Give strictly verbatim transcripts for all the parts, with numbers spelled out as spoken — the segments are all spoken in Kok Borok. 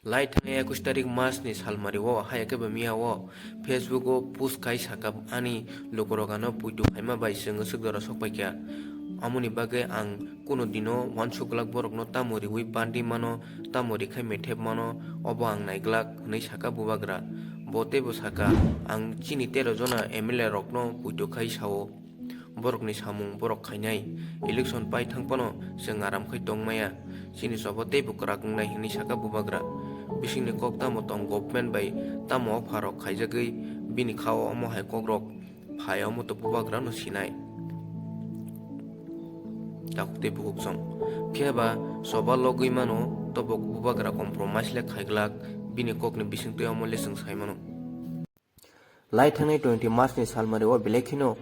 Lai thangwi ekush tarik March ni salmari o, haya khe bo miya o Facebook o post khai saka, ani lukurok ano puitu khaima bai chwng swk jora sok paikha. Amoni bagwi ang kuno dino uansuk glak borokno tamo riwi bandi mano, tamo rikhai methep mano, obo ang naiglak, hwnwi saka bubagra. Bo teibo saka, ang chini tero jona M L A rokno puitu khai sao. Borokni samung borok khainai, election pai thang phano chwng aram khai tong maya, chini choba teibo kwrak wngnai, hwnwi saka bubagra. Bisingni kok tamo tong, government bai tamo offer rok khaijagwi bini kha-o omo hai kokrok phai, omo to bubagrano sinai. Takhuk tei bukhuk song. Phiya ba choba logwi mano, tobo bubagra compromise le khaiglak, bini kokni bisingtwi omo le chwng sai mano. Lai thangnai twenty March ni salmari o belai kheno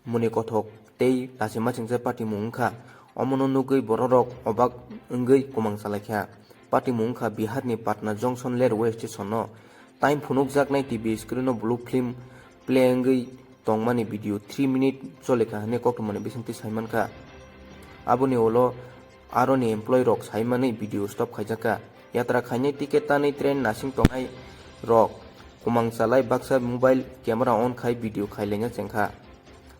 muni kothok tei lachima chingsa patimung wngkha. Omono nugwi bororok obak wngwi kumang chalaikha. Patimung wngkha Bihar ni Patna Junction railway station no. Time phunukjaknai T V screen o blue film play wngwi tongmani video three minute cholikha hwnwi koktwmani bisingtwi saimankha. Aboni ulo aroni employee rok saimani video stop khaijakha. Yatra khainai ticket tanwi train nasing tongnai rok kumang chalai baksa mobile camera on khai video khailaina chengkha.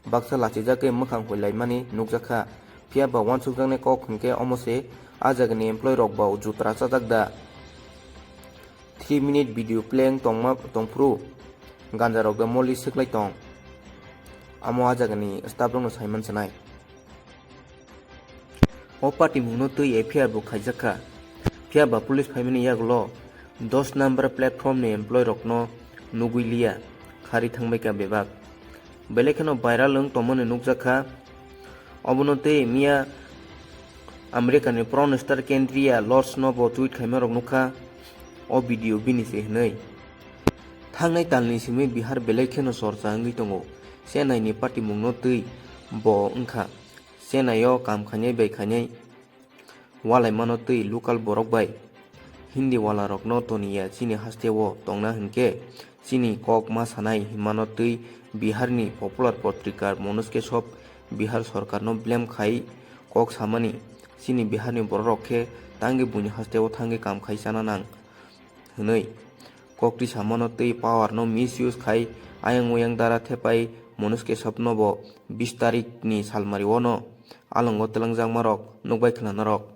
Baksa lachijagwi mwkhang huilaimani nukjakha. Phiya ba uansukjaknai kok hwnkhe omo se, a jagani employee rok ba jutra chajak da? Three minute video play wng tongma tongphuru ganja rok da moli swklai tong? Amo a jagani staff rokno saiman sanai. O patimungno twi F I R bo khaijakha. Phiya ba police phaimani yagulo dos number platform ni employee rokno nugwi liya, khari thangbaikha bebak. Belai kheno viral wng tongmani nukjakha. Obono twi miya America ni Prime Minister Kendriya Lords no bo tweet khaimarok nukha. O video bini se hwnwi. Thangnai talni simi Bihar belai kheno chorcha wngwi tongo. Chennai ni patimungno twi bo wngkha. Chennai o kam khainai bai khainai walaimano twi local borok bai Hindi wala rokno toniya chini haste o tongna hwnkhe chini kok ma sanai hinmano twi Bihar ni popular potrika Manoj Keshav Bihar sorkar no blame khai kok samani, chini Bihar ni borok rok khe tangwi buini haste o thangwi kam khai chana nang hwnwi. Koktwi samano twi power no misuse khai ayang oyang dara thepai Manoj Keshav no bo bis tarik ni salmari o no alongo twlangjakma rok nukbai khwlana rok.